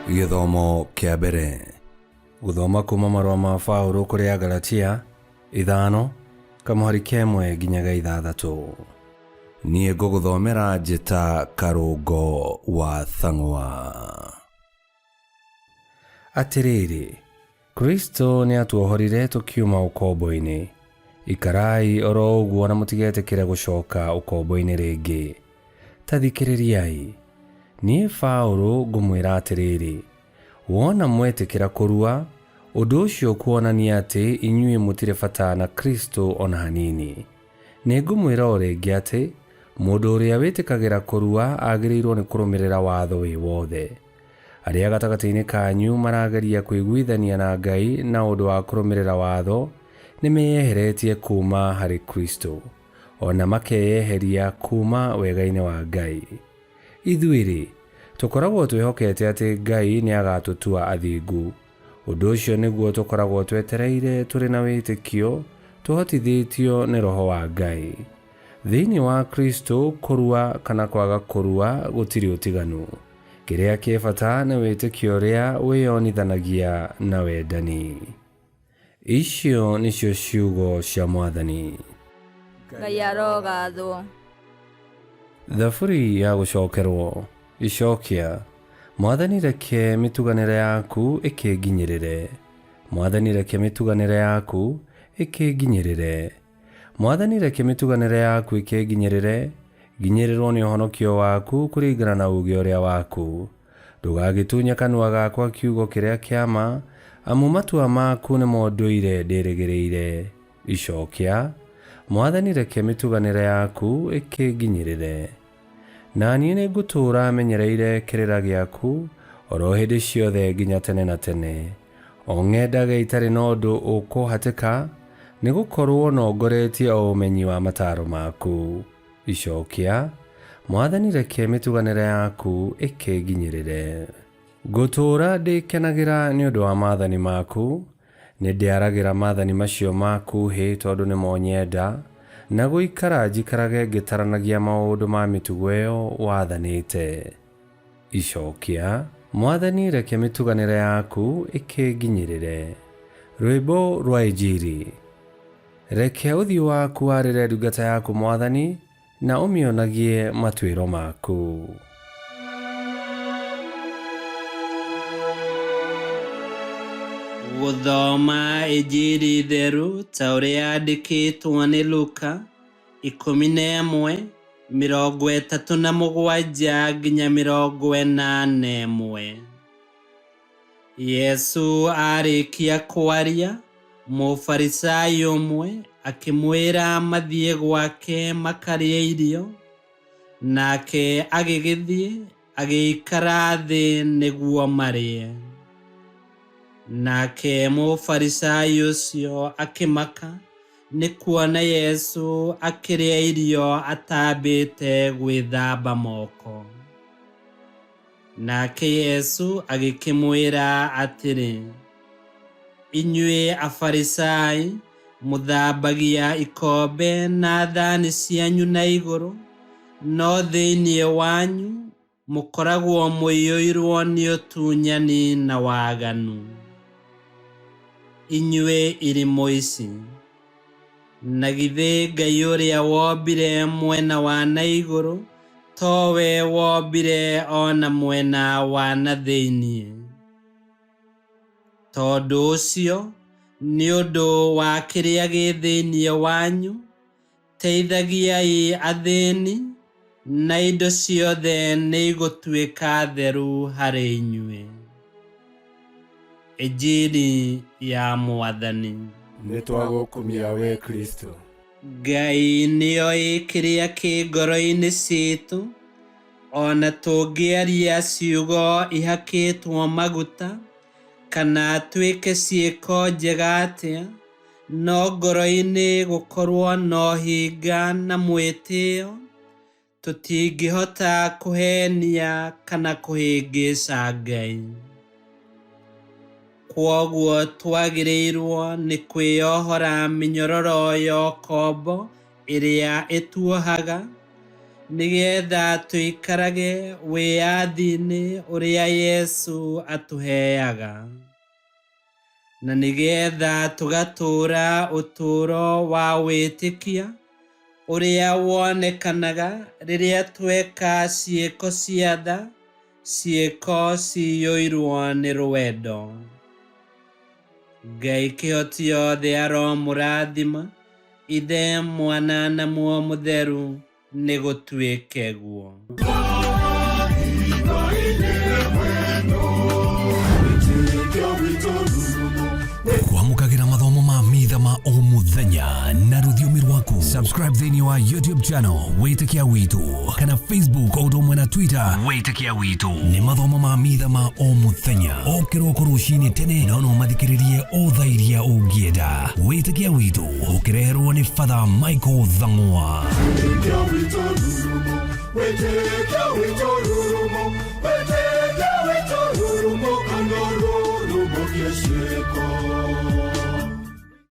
Gĩthomo kĩa mbere. Gũthoma kuma marũa ma Paũlũ kũrĩ Agalatia, ithano, kamũhari ka ĩmwe nginya ga ithathatũ. Niĩ ngũgũthomera njĩta Karũngo wa Thang'wa. Atĩrĩrĩ, Kristo nĩatuohorire tũkiuma ũkombo-inĩ. Ikarai o ro ũguo na mũtigetĩkĩre gũcoka ũkombo-inĩ rĩngĩ. Ta thikĩrĩriai! Niĩ Paũlũ ngũmwĩra atĩrĩrĩ, wona mwetĩkĩra kũrua, ũndũ ũcio ũkuonania atĩ inyuĩ mũtirĩ bata na Kristo o na hanini. Nĩngũmwĩra o rĩngĩ atĩ, mũndũ ũrĩa wĩtĩkagĩra kũrua agĩrĩirwo nĩ kũrũmĩrĩra watho wĩ wothe. Arĩa gatagatĩ-inĩ kanyu marageria kũiguithania na Ngai na ũndũ wa kũrũmĩrĩra watho, nĩ meyeheretie kuuma harĩ Kristo, o na makeyeheria kuuma wega-inĩ wa Ngai. Ithuĩ-rĩ, tũkoragwo twĩhokete atĩ Ngai nĩ agaatũtua athingu. Ũndũ ũcio nĩguo tũkoragwo twetereire tũrĩ na wĩtĩkio, tũhotithĩtio nĩ roho wa Ngai. Thĩinĩ wa Kristo, kũrua kana kwaga kũrua gũtirĩ ũtiganu. Kĩrĩa kĩ bata nĩ wĩtĩkio ũrĩa wĩyonithanagia na wendani. Icio nĩcio ciugo cia Mwathani. Ngai arogathwo. Thaburi ya gũcokerwo. Icokia. Mwathani reke mĩtuganĩre yaku ĩkĩnginyĩrĩre. Mwathani reke mĩtuganĩre yaku ĩkĩnginyĩrĩre. Mwathani reke mĩtuganĩre yaku ĩkĩnginyĩrĩre, nginyĩrĩrwo nĩ ũhonokio waku kũringana na uuge ũrĩa waku. Ndũgagĩtunye kanua gakwa kiugo kĩrĩa kĩa ma, amu matua maku nĩmo ndũire ndĩrĩgĩrĩire. Icokia, Mwathani reke mĩtuganĩre yaku ĩkĩnginyĩrĩre. Na niĩ nĩngũtũũra menyereire kĩrĩra gĩaku o ro hĩndĩ ciothe nginya tene na tene. O ng'endage itarĩ na ũndũ ũkũhatĩka, nĩ gũkorũo nongoretie o ũmenyi wa mataaro maku. Icokia, Mwathani reke mĩtuganĩre yaku ĩkĩnginyĩrĩre. Ngũtũũra ndĩkenagĩra nĩ ũndũ wa maathani maku, Nĩndĩaragĩra maathani macio maku hĩ tondũ nĩmo nyenda, na gũikara njikarage ngĩtaranagia maũndũ ma mĩtugo ĩyo wathanĩte. Icokia, Mwathani reke mĩtuganĩre yaku ĩkĩnginyĩrĩre. Rwĩmbo rwa Injiri. Reke ũthiũ waku warĩre ndungata yaku Mwathani, Na ũmĩonagie matuĩro maku. Gũthoma Injiri theru ta ũrĩa yandĩkĩtwo nĩ Luka, 11:37 nginya 41. Yesu aarĩkia kwaria, Mũfarisai ũmwe akĩmwĩra mathiĩ gwake makarĩe irio, nake agĩgĩthiĩ agĩikara thĩ nĩguo marĩe. Nake Mũfarisai ũcio akĩmaka nĩ kuona Yesu akĩrĩa irio atambĩte gwĩthamba moko. Nake Yesu agĩkĩmwĩra atĩrĩ, Inyuĩ Afarisai mũthambagia ikombe na thani cianyu na igũrũ, no thĩinĩ wanyu mũkoragwo mũiyũirwo nĩ ũtunyani na waganu. Inyuĩ irimũ ici! Na githĩ Ngai ũrĩa wombire mwena wa na igũrũ towe wombire o na mwena wa na thĩinĩ? Tondũ ũcio, nĩ ũndũ wa kĩrĩa gĩ thĩinĩ wanyu, teithagiai athĩni, na indo ciothe nĩigũtuĩka theru harĩ inyuĩ. Injiri ya Mwathani. Nĩtwagũkumia wee Kristo. Ngai nĩoĩ kĩrĩa kĩ ngoro-inĩ ciitũ, o na tũngĩaria ciugo ihakĩtwo maguta, kana twĩke ciĩko njega atĩa, no ngoro-inĩ gũkorwo na ũhinga na mwĩtĩo, Tũtingĩhota kũheenia kana kũhĩngĩca Ngai. Kwoguo twagĩrĩirwo nĩ kwĩyohora mĩnyororo ya ũkombo ĩrĩa ĩtuohaga, Nĩgetha tũikarage wĩyathi-inĩ ũrĩa Yesu atũheaga, na nĩgetha tũgatũũra ũtũũro wa wĩtĩkia ũrĩa wonekanaga rĩrĩa tweka ciĩko cia tha, ciĩko ciyũirwo nĩ rwendo. Ngai kĩhoti yothe aromũrathima, Ithe, Mwana na Muoyo Mũtheru, nĩ gũtuĩke guo. Kwamũkagĩra mathomo ma mitha ma o mũthenya na rũthiomi rwaku. Subscribe thĩinĩ wa YouTube channel Wĩtĩkia Witũ kana Facebook o ũndũ ũmwe na Twitter Wĩtĩkia Witũ. Nĩ mathomo ma mitha ma o mũthenya o kĩroko rũcinĩ tene, no no mathikĩrĩrie o thaa iria ũngĩenda. Wĩtĩkia Witũ ũkĩreherwo nĩ Father Michael Thang'wa. Wĩtĩkia witũ rurumo, wĩtĩkia witũ rurumo, wĩtĩkia witũ rurumo, kana rurumo kĩciĩko.